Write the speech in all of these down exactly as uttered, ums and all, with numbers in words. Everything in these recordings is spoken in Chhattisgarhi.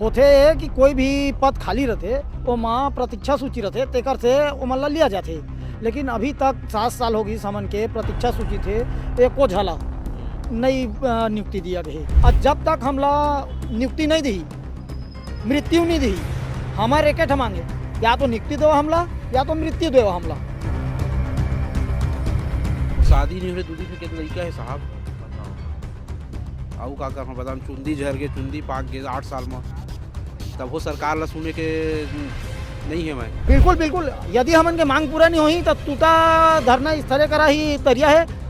होथे ये कि कोई भी पद खाली रथे, ओमा प्रतीक्षा सूची रथे, तेकर से ओमन ला लिया जाथे। लेकिन अभी तक सात साल हो गिस हमन के प्रतीक्षा सूची थे, एको झला नई, अ, नियुक्ति दिया गई। और जब तक हमला नियुक्ति नहीं दी, मृत्यु नहीं दी, हमारे एके ठा मांगे, या तो नियुक्ति दो हमला, या तो मृत्यु दो हमला। शादी नहीं होले दू दिन के लइका है साहब, बताओ। आऊ का करना, बताओ, चुंदी झर के, चुंदी पाक गए आठ साल में, तब वो सरकार ला सुने के नहीं है मैं। बिल्कुल, बिल्कुल। यदि हमन के मांग पूरा नहीं होही, तो तूता धरना स्थले करा ही तरिया है।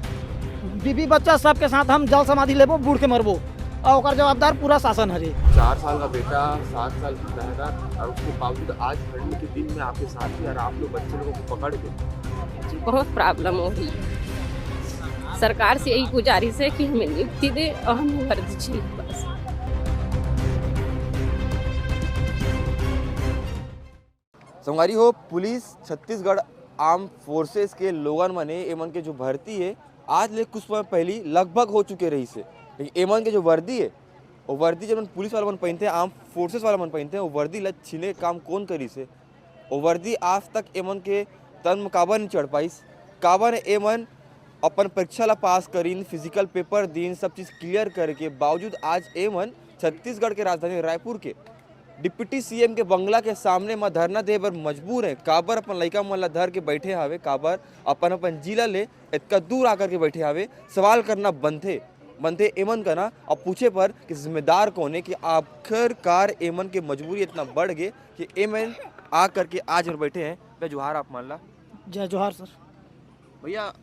बीबी बच्चा सबके साथ हम जल समाधि लेबो, बूड़ के मरबो, और ओकर जवाबदार पूरा शासन हरे। चार साल का बेटा, सात साल की बहना, और उसके बावजूद आज ठंड के दिन में आपके साथ ही, और आप लोग बच्चे लोगों को पकड़ के बहुत प्रॉब्लम हो रही है। सरकार से यही गुजारिश है कि हमें नियुक्ति दे और हमें वर्दी चाहिए बस। संगवारी हो, पुलिस छत्तीसगढ़ आर्म फोर्सेस के लोगन मन हे, एमन के जो भर्ती हे, आज ले कुछ समय पहली लगभग हो चुके रहिस हे, लेकिन एमन के जो वर्दी हे, वो वर्दी जब पुलिस वाला मन पहिनते हैं, आर्म फोर्सेस वाला मन पहिनते हैं, वो वर्दी ला छीने के काम कौन करिस हे? वो वर्दी आज तक एमन के तन में काबर नहीं चढ़ पाइस? काबर एमन अपन परीक्षा ला पास करिन, फिजिकल पेपर दिन, सब चीज़ क्लियर करे के बावजूद आज एमन छत्तीसगढ़ के राजधानी रायपुर के डिप्टी सीएम के बंगला के सामने म धरना दे बर मजबूर हे? काबर अपन लइका मन ला धर के बैठे हावे? काबर अपन अपन जिला ले इतना दूर आकर के बैठे हावे? सवाल करना बनथे, बनथे एमन का ना, अब पूछे पर कि जिम्मेदार कौन हे कि आखिरकार एमन के मजबूरी इतना बढ़ गे कि एमन आ करके आज बैठे हैं। मैं जोहार आप मन ला। जय जोहार सर। भैया,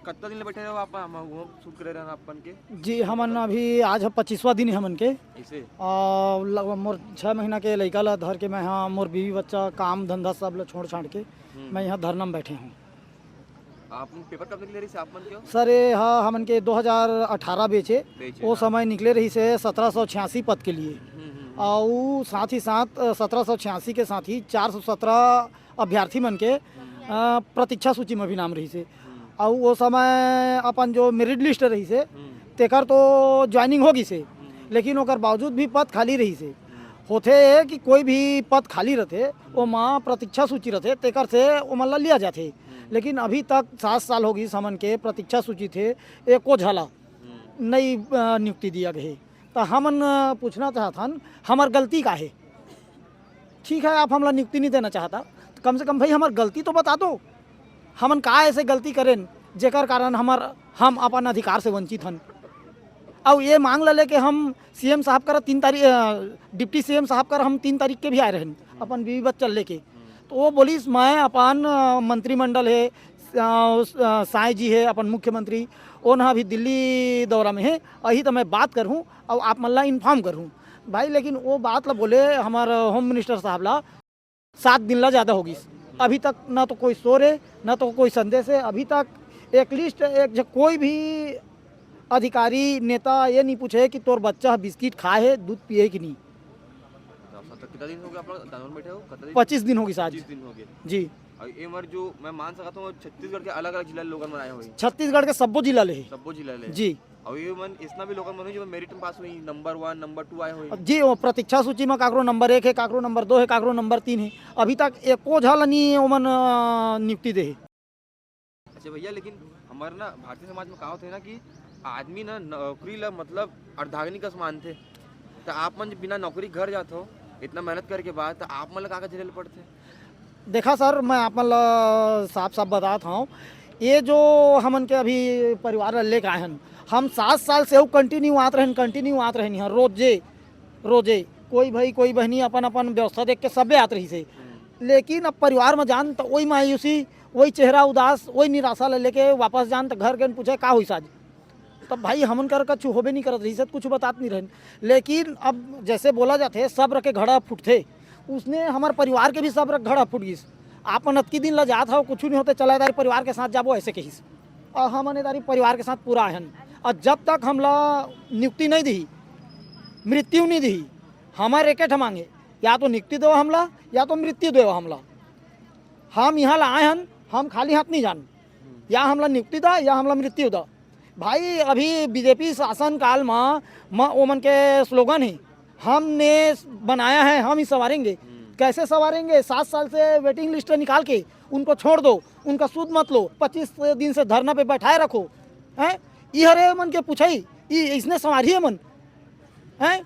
कत्ता दिन ले बैठे रहो आप? हम वो शूट करे रहना अपन के। जी, हमन अभी आज ह पच्चीसवाँ दिन हे हमन के। ऐसे और लगभग मोर छः महीना के लइका ला धर के मैं यहाँ, मोर बीवी बच्चा, काम धंधा सब ला छोड़ छाड़ के मैं यहाँ धरना में बैठे हूँ। आप पेपर कब निकले रही से आप मन के? सर, ये ह हमन के दो हज़ार अठारह बैच हे। बैच हे, वो हाँ। समय निकले रही से सत्रह सौ छियासी पद के लिए। हम्म, हम्म, हम्म। और साथ ही साथ, अ, सत्रह सौ छियासी के साथ ही चार सौ सत्रह अभ्यर्थी मन के, अ, प्रतीक्षा सूची में भी नाम रही से। और वो समय अपन जो मेरिट लिस्ट रही से, हम्म, तेकर तो ज्वाइनिंग हो गई से, हम्म, लेकिन ओकर बावजूद भी पद खाली रही से। हम्म, होथे ये कि कोई भी पद खाली रथे, ओमा प्रतीक्षा सूची रथे, तेकर से ओमन ला लिया जाथे। लेकिन अभी तक सात साल हो गई हमन के प्रतीक्षा सूची थे, एको झला हम्म। नई, अ, नियुक्ति दिया गई। तो हमन, अ, पूछना चाहत हन, हमर गलती का है? ठीक है, आप हमला नियुक्ति नहीं देना चाहता, तो कम से कम भाई हमर गलती तो बता दो। हमन का ऐसे गलती करेन जेकर कारण हमर, हम अपन अधिकार से वंचित हन? अउ ये मांग ला लेके हम सीएम साहब करा तीन तारीख, अ, डिप्टी सीएम साहब करा हम तीन तारीख के भी आए रहन अपन बीवी बच्चा लेके। तो वो बोलिस, मैं अपन, अ, मंत्रिमंडल है, अ, उस, अ, साय जी है अपन मुख्यमंत्री, ओन ह अभी दिल्ली दौरा में है, अही तो मैं बात करहूँ और आप मन ला इन्फॉर्म करहूँ भाई। लेकिन वो बात ला बोले हमार होम मिनिस्टर साहब ला, सात दिन ला ज़्यादा हो गिस, अभी तक ना तो कोई शोर है, ना तो कोई संदेश है। अभी तक एटलीस्ट एक झ-, कोई भी अधिकारी, नेता ये नहीं पूछे कि तोर बच्चा ह बिस्किट खाए है, दूध पिए है कि नहीं। अच्छा, तो कितना दिन हो गया आप लोग दानोर में बैठे हो? कितना दिन? पच्चीस दिन हो गिस आज। पच्चीस दिन हो गए। जी, और ये मर जो मैं मान सकता हूँ, छत्तीसगढ़ के अलग अलग जिला लोगों में आए हुए हैं। छत्तीसगढ़ के सब्बो जिला ले है। सब्बो जिला ले। जी। और ये मन इतना भी लोगों में जो मेरिट में पास हुई, नंबर वन, नंबर टू आए हुए। जी, वो प्रतीक्षा सूची में काकरो नंबर एक है, काकरो नंबर दो है, काकरो नंबर तीन है। अभी तक एको झल नहीं ओमन, अ, नियुक्ति दे है। अच्छा भैया, लेकिन हमारे ना भारतीय समाज में कहावत है ना कि आदमी ना नौकरी ला मतलब अर्धांगिनी कस मानथे। तो आप मन बिना नौकरी घर जात हो, इतना मेहनत करके बाद, तो आप मन ला का का झेले पड़थे? देखा सर, मैं आप मन ला साफ साफ बतात हूँ, ये जो हमन के अभी परिवार ला लेके आए हन, हम सात साल से वो कंटिन्यू आत रहन, कंटिन्यू आत रहन यहाँ रोजे रोजे। कोई भाई, कोई बहनी अपन अपन व्यवस्था देख के सबे आत रही से, लेकिन अब परिवार में जान तो वही मायूसी, वही चेहरा उदास, वही निराशा ले लेके वापस जान तो घर गए पूछे का हुई साज। तब भाई हमन कर कछु होबे नहीं करत रही से, कुछ बतात नहीं रहन। लेकिन अब जैसे बोला जाते सब्र के घड़ा फूटथे, उसने हमार परिवार के भी सब्र के घड़ा फूट गिस। आपन अतकी दिन ला जात हव, कुछ नहीं होते, चला तारी परिवार के साथ जाबो, ऐसे कहिस। और हमन ए तारी परिवार के साथ पूरा आहन। और जब तक हमला नियुक्ति नहीं दी, मृत्यु नहीं दी, हमारे एके ठा मांगे, या तो नियुक्ति दो हमला, या तो मृत्यु दो हमला। हम यहाँ ला आए हन, हम खाली हाथ नहीं जान। या हमला नियुक्ति दा, या हमला मृत्यु दा। भाई, अभी बीजेपी शासन काल म, म ओमन के स्लोगन ही, हमने बनाया है, हम ही संवारेंगे। हम्म। कैसे संवारेंगे? सात साल से वेटिंग लिस्ट निकाल के उनको छोड़ दो, उनका सुध मत लो, पच्चीस दिन से धरना पे बैठाए रखो। हैं? ई हरे मन के पूछई, ई इसने संवारी है मन? हैं?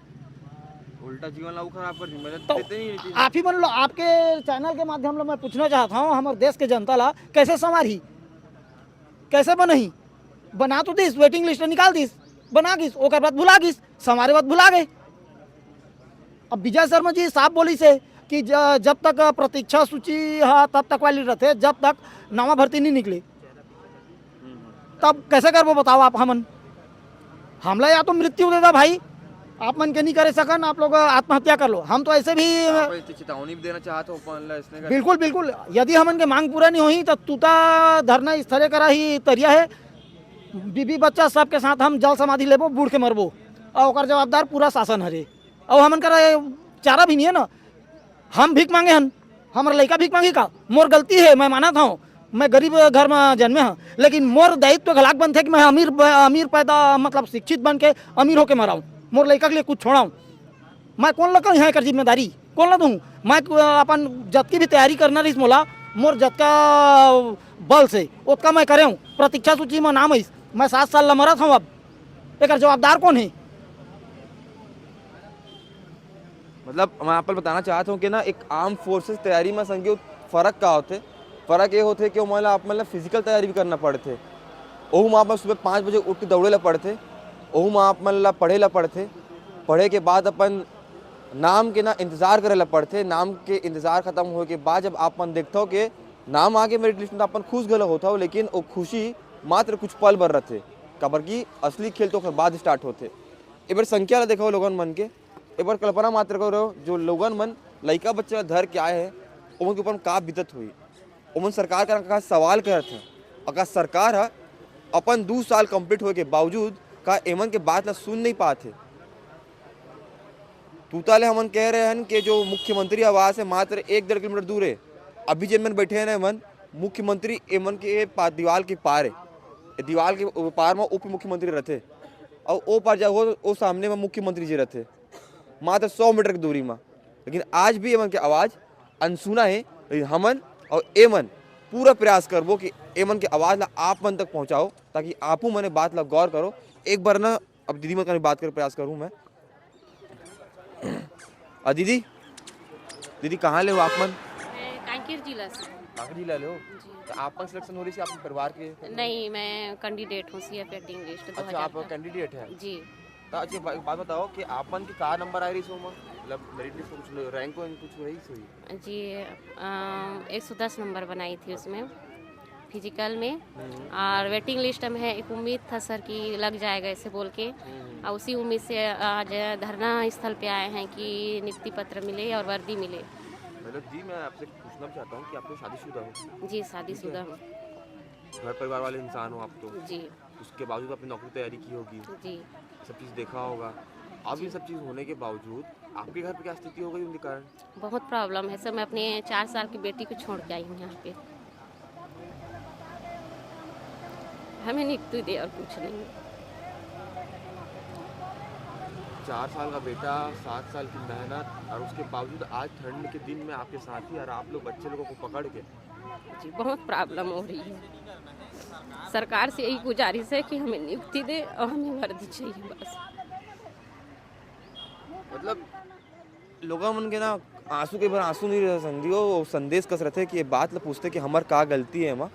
उल्टा जीवन ला खराब कर दी, मदद तो देते ही नहीं थी। आप ही मन लो, आपके चैनल के माध्यम लो मैं पूछना चाहता हूँ, हमर देश के जनता ला कैसे संवारी, कैसे बनही? बना तो दिस, वेटिंग लिस्ट निकाल दिस, बना गिस, ओकर बाद भुला गिस, संवारे बाद भुला गए। अब विजय शर्मा जी साफ बोलिस हे कि ज-, जब तक प्रतीक्षा सूची ह तब तक वाली रहथे, जब तक नवा भर्ती नहीं निकले, तब कैसे करबो बताओ आप हमन? हमला या तो मृत्यु दे दा भाई, आप मन के नहीं करे सकन, आप लोग आत्महत्या कर लो। हम तो ऐसे भी आप ऐसी चेतावनी भी देना चाहत हो अपन ला इसने का? बिल्कुल, बिल्कुल। यदि हमन के मांग पूरा नहीं होही तो तूता धरना स्थले करा ही तरिया है। बीबी बच्चा सबके साथ हम जल समाधि लेबो, बूड़ के मरबो, और ओकर जवाबदार पूरा शासन हरे। और हमन करा चारा भी नहीं है ना, हम भीख मांगे हन, हमर लइका भीख मांगी का? मोर गलती है, मैं मानत हूँ, मैं गरीब घर में जन्मे हूँ, लेकिन मोर दायित्व घलाक बनथे कि मैं अमीर ब-, अमीर पैदा, मतलब शिक्षित बन के अमीर होके मराऊँ, मोर लइका के लिए कुछ छोड़ाऊँ। मैं कौन लगा यहाँ कर जिम्मेदारी, कौन ला दूँ? मैं, अ, अपन जतकी भी तैयारी करना रहीस मोला, मोर जतका बल से ओतका मैं करे हूँ। प्रतीक्षा सूची में नाम आइस, मैं सात साल ला मरत हूँ, अब एकर जवाबदार कौन है? मतलब, मैं आप ला बताना चाहत हूँ कि ना, एक आर्म फोर्सेस तैयारी में संगी फर्क का होथे। फर्क ये होथे कि ओमन ला, आप मन ला फिजिकल तैयारी भी करना पड़थे। ओहू में आप मन सुबह पाँच बजे उठ के दौड़े ला पड़थे। ओहू में आप मन ला पढ़े ला पड़थे। पढ़े के बाद अपन नाम के ना इंतजार करे ला पड़थे। नाम के इंतजार खत्म होए के बाद जब आप मन देखथव के नाम आगे मेरिट लिस्ट में, तो अपन खुश घलो होथव, लेकिन वो खुशी मात्र कुछ पल भर रहथे, काबर कि असली खेल तो ओकर बाद स्टार्ट होथे। ए बार संख्या ला देखव लोगन मन के, ए बार कल्पना मात्र करो, जो लोगन मन लइका बच्चा ला धर के आए हैं, ओमन के ऊपर में का बीतत होही। ओमन सरकार का, का सवाल करत हैं, अगर सरकार ह अपन दू साल कंप्लीट होए के बावजूद का एमन के बात ला सुन नहीं पात हे। तूता ले हमन कह रहे हैं कि जो मुख्यमंत्री आवास है मात्र एक डेढ़ किलोमीटर दूर है। अभी जेन मन बैठे हैं ना एमन, मुख्यमंत्री एमन के पा-, दीवाल के पार है। ए दीवाल के ओ पार में उप मुख्यमंत्री रहथे, और ओ पार जाओ, ओ सामने में मुख्यमंत्री जी रहथे। मात्र सौ मीटर की दूरी में, लेकिन आज भी एमन के आवाज़ अनसुना है। लेकिन हमन और एमन पूरा प्रयास करबो कि एमन के आवाज़ ला आप मन तक पहुँचाओ, ताकि आपू मने बात ला गौर करो। एक बार ना, अब दीदी मन का भी बात कर प्रयास करूँ मैं। और दीदी, दीदी कहाँ ले हो आप मन? मैं कांकेर जिला से। कांकेर जिला ले हो? जी। तो आप मन सिलेक्शन हो रही थी आपके परिवार के? नहीं, मैं कैंडिडेट हूँ सीएफ वेटिंग लिस्ट अच्छा, आप दो हज़ार का। कैंडिडेट हैं? जी। तो अच्छा, एक बा-, एक बात बताओ कि आप मन के का नंबर आए रही सो में? मतलब मेरिट लिस्ट में कुछ रैंक वैंक कुछ रही सही? जी, अम, एक सौ दस नंबर बनाई थी उसमें, फिजिकल में। हम्म। और वेटिंग लिस्ट में है। एक उम्मीद था सर कि लग जाएगा ऐसे बोल के, हम्म। और उसी उम्मीद से आज धरना स्थल पे आए हैं कि नियुक्ति पत्र मिले और वर्दी मिले। मतलब जी, मैं आपसे पूछना भी चाहता हूँ कि आप तो शादीशुदा हो? जी, शादीशुदा हूँ। घर परिवार वाले इंसान हो आप तो? जी। उसके बावजूद आपने नौकरी तैयारी की होगी, जी। सब चीज़ देखा होगा। अब ये जी। सब चीज़ होने के बावजूद आपके घर पे क्या स्थिति हो गई उनके कारण? बहुत प्रॉब्लम है सर, मैं अपने चार साल की बेटी को छोड़ के आई हूँ यहाँ पे। हमें नियुक्ति दे और कुछ नहीं। चार साल का बेटा, सात साल की मेहनत, और उसके बावजूद आज ठंड के दिन में आपके साथी और आप लोग बच्चे लोगों को पकड़ के जी, बहुत प्रॉब्लम हो रही है। सरकार से यही गुजारिश है कि हमें नियुक्ति दे और हमें वर्दी चाहिए बस। मतलब, लोगन मन के ना आंसू के भर आंसू नहीं रह संगी, वो संदेश कस रहते कि ये बात ला पूछते कि हमार का गलती है एमा।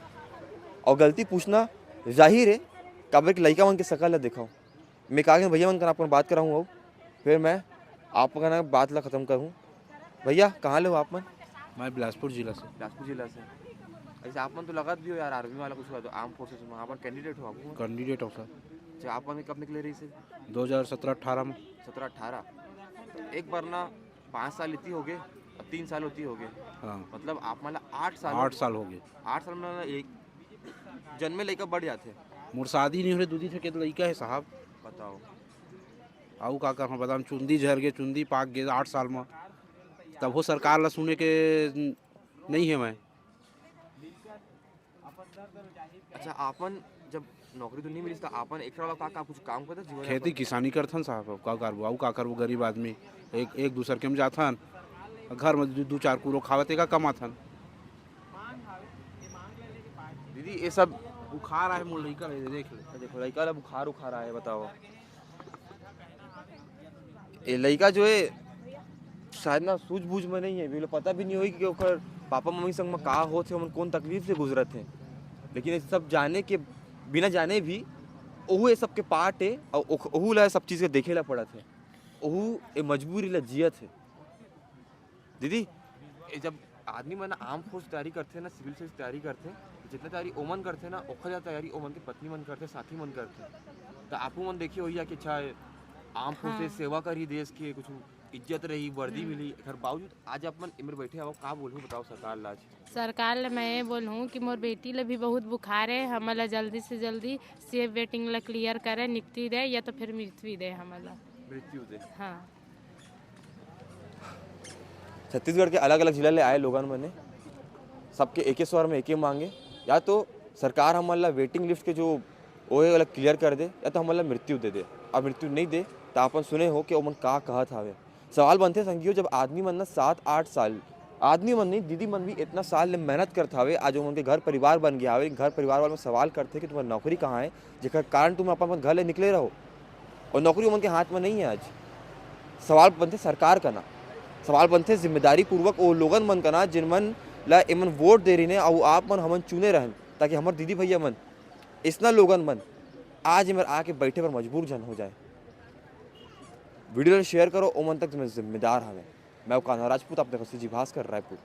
और गलती पूछना जाहिर है, काबर कि लइका मन के शकल ला देखो। मैं का भैया मन करा अपन बात कराऊँ, फिर मैं आप करा बात ला खत्म करूँ। भैया, कहाँ ले हो आप मन? मैं बिलासपुर जिला से। बिलासपुर जिला से। ऐसे आप मन तो लगत भी हो यार, आर्मी वाला कुछ हुआ तो आर्म फोर्सेस में, आप मन कैंडिडेट हो आप? कैंडिडेट हो सर। अच्छा, आप मन कब निकले रही से? दो हज़ार सत्रह अठारह में। सत्रह अठारह। तो एक बार ना पाँच साल इतनी हो गए, अब तीन साल होती हो गए। हाँ। मतलब आप मन ला आठ साल हो आठ गए। साल हो गए। आठ साल में ना एक जन्मे लइका बढ़ जाते। मोर शादी नहीं हो रही, दू दिन से के लइका है साहब। बताओ। आऊ का कहाँ बताऊँ, चुंदी झर गए, चुंदी पाक गए आठ साल में। तभो सरकार ला सुने के नहीं है मैं। अच्छा, आपन जब नौकरी तो नहीं मिलिस, त आपन एकरा अलावा का, का कुछ काम करते जीवन खेती यापन? किसानी करथन साहब, अब का करबो, अउ का करबो, गरीब आदमी। एक, एक दूसर के में जाथन, घर में दू, दू चार कुरो खावत, एका कमाथन। दीदी, ये सब बुखार आए मोर लइका ले, देख ले। देखो, लइका ला बुखार उखार आए, बताओ। ये लइका जो है, शायद ना सूझबूझ में नहीं है, अभी पता भी नहीं होई कि ओकर पापा मम्मी संग में का होत हे, ओमन कौन तकलीफ से गुजरत हे। लेकिन ये सब जाने के, बिना जाने भी, ओहू ये सब के पार्ट है, और ओख-, ओहू ला सब चीज़ के देखे ला पड़त है, ओहू ये मजबूरी ला जियत है। दीदी, ये जब आदमी मन आर्म फोर्स तैयारी करथे ना, सिविल सर्विस तैयारी करथे, जितना तैयारी ओमन करथे ना, ओखर ज्यादा तैयारी ओमन के पत्नी मन करथे, साथी मन करथे। त आपू मन देखे होइया कि अच्छा, आर्म फोर्स हाँ। से सेवा करही देश के, कुछ इज्जत रही, वर्दी मिली, एकर बावजूद आज आप मन एमेर बैठे हव, का बोलहू बताओ सरकार ला आज? सरकार ले मैं ये बोलहूँ कि मोर बेटी ले भी बहुत बुखार है, हमन ला जल्दी से जल्दी सेफ वेटिंग ला क्लियर करे, नियुक्ति दे या तो फिर मृत्यु दे हमन ला। मृत्यु दे। हाँ। छत्तीसगढ़ के अलग-अलग जिला ले आए लोगन मन हे, सबके एके स्वर में एके मांग हे, या तो सरकार हमन ला वेटिंग लिस्ट के जो ओहे वाला क्लियर कर दे, या तो हमन ला मृत्यु दे दे। अब मृत्यु नहीं दे, त आपन सुने हो कि ओमन का कहत हावे। सवाल बनथे संगियो, जब आदमी मन ना सात आठ साल, आदमी मन नहीं, दीदी मन भी इतना साल ले मेहनत करत हावे, आज ओमन के घर परिवार बन गया हावे, घर परिवार वाले मन सवाल करथे कि तुम्हारा नौकरी कहाँ है, जेकर कारण तुम अपन, अपन घर ले निकले रहो, और नौकरी ओमन के हाथ में नहीं है आज। सवाल बनथे सरकार कना, सवाल बनथे जिम्मेदारी पूर्वक ओ लोगन मन कना, जिन मन ला एमन वोट दे रहिन हे, अउ आप मन हमन चुने रहन, ताकि हमर दीदी भैया मन, इसना लोगन मन आज एमन आके बैठे बर मजबूर झन हो जाए। वीडियो ला शेयर करो, ओमन तक मैं जिम्मेदार हवे। मैं कान्हा राजपूत, आप देखो सीजी भास्कर, रायपुर।